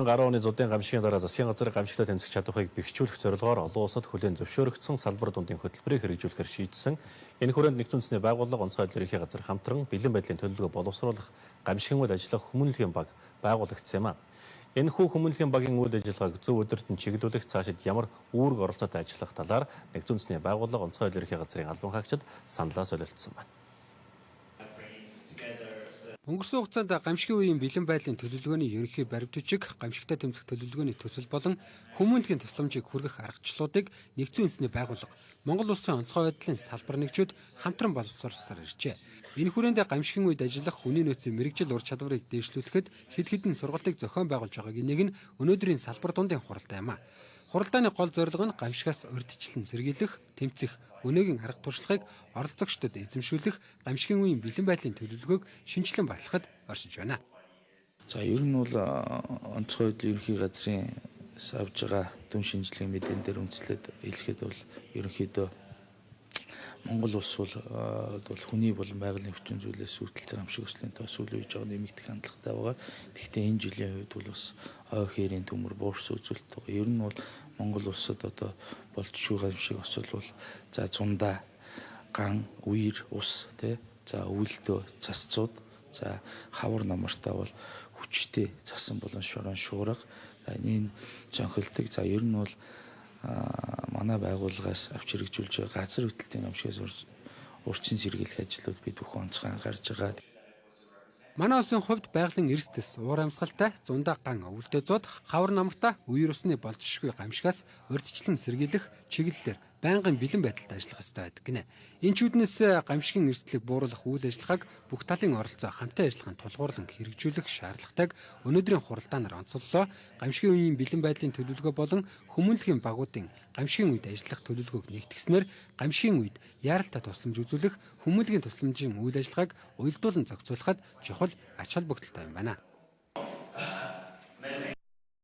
2010 оны зүүдийн гамшигын дараа засгийн газар гамшигтай тэмцэх чадварыг бэхжүүлэх зорилгоор олон улсад хүлээн зөвшөөрөгдсөн салбар дундын хөтөлбөрийг хэрэгжүүлэхээр шийдсэн. Энэ хүрээнд нэгдсэн үндэсний байгууллага, онцгой байдлын ерөнхий газар хамтран бэлэн байдлын төлөвлөгөө боловсруулах гамшигын үед ажиллах хүмүүнлэгийн баг байгуулагдсан юм а. Энэхүү хүмүүнлэгийн багийн үйл ажиллагааг зөв өдөртөн чиглүүлэх, цаашид ямар үүрэг оролцоотой ажиллах талаар нэгдсэн үндэсний байгууллага, онцгой байдлын ерөнхий газрын албан хаагчид саналаа солилцсон байна. Өнгөрсөн хугацаанд гамшигын үеийн бэлэн байдлын төлөвлөгөөний ерөнхий баримт бичиг, гамшигтай тэмцэх төлөвлөгөөний төсөл болон хүмүүнлэгийн тусламжийг хүргэх аргачлалуудыг нэгдсэн үндэсний байгууллага, Монгол Улсын онцгой байдлын салбар нэгжүүд хамтран боловсруулсаар иржээ. Энэ хүрээнд гамшигын үед ажиллах хүний нөөцийн мэргэжил ур чадварыг дээшлүүлэхэд хэд хэдэн сургалтыг зохион байгуулж байгаагийн нэг нь өнөөдрийн салбар дундын хуралдаа юм а. Хуралдааны гол зорилго нь гамшигаас урьдчилан сэргийлэх, тэмцэх, өнөөгийн арга туршлагыг оролцогчдод эзэмшүүлэх, гамшигын үеийн бэлэн байдлын төлөвлөгөөг шинэчлэн батлахад оршиж байна. За, ер нь бол онцгой байдлын ерөнхий газрын авж байгаа дүн шинжилгээ мэдэн дээр үндэслээд хэлэхэд бол ерөнхийдөө Монгол улс бол хүний болон байгалийн хүчин зүйлээс үүдэлтэй гамшиг өслийн тоо сүүлийн үеж байгаа нэмэгдэх хандлагатай байгаа. Тэгэхдээ энэ жилийн хувьд бол бас ой хээрийн төмөр буурсан үзүүлэлт байгаа. Ер нь бол Монгол улсад одоо болж шүү гамшиг осол бол за зундаа ган, үер, ус тий. За, өвөлдөө цасцууд, за хавар намартаа бол хүчтэй цасан болон шорон шуурга энэ зонхилдог. За, ер нь бол манай байгууллагаас авч хэрэгжүүлж байгаа газар хөдлөлтийн гамшигаас урьдчилан сэргийлэх ажлууд бид бүхэн онцгой анхаарч байгаа. Манай улсын хувьд байгалийн эрс тэс уур амьсгалтай зундаа ган, өвөлдөө зууд, хавар намартаа үер усны болж шгүй гамшигаас урьдчилан сэргийлэх чиглэлээр байнгын бэлэн байдалд ажиллах ёстой байдаг гинэ. Энэ ч үүднээс гамшигын эрсдлийг бууруулах үйл ажиллагааг бүх талын оролцоо, хамтын ажиллагаанд тулгуурлан хэрэгжүүлэх шаардлагатайг өнөөдрийн хуралдаанаар онцоллоо. Гамшигын үеийн бэлэн байдлын төлөвлөгөө болон хүмүүнлэгийн багуудын гамшигын үед ажиллах төлөвлөгөөг нэгтгснээр гамшигын үед яаралтай тусламж үзүүлэх хүмүүнлэгийн тусламжийн үйл ажиллагааг уялдуулан зохицуулахад чухал ач холбогдолтой юм байна.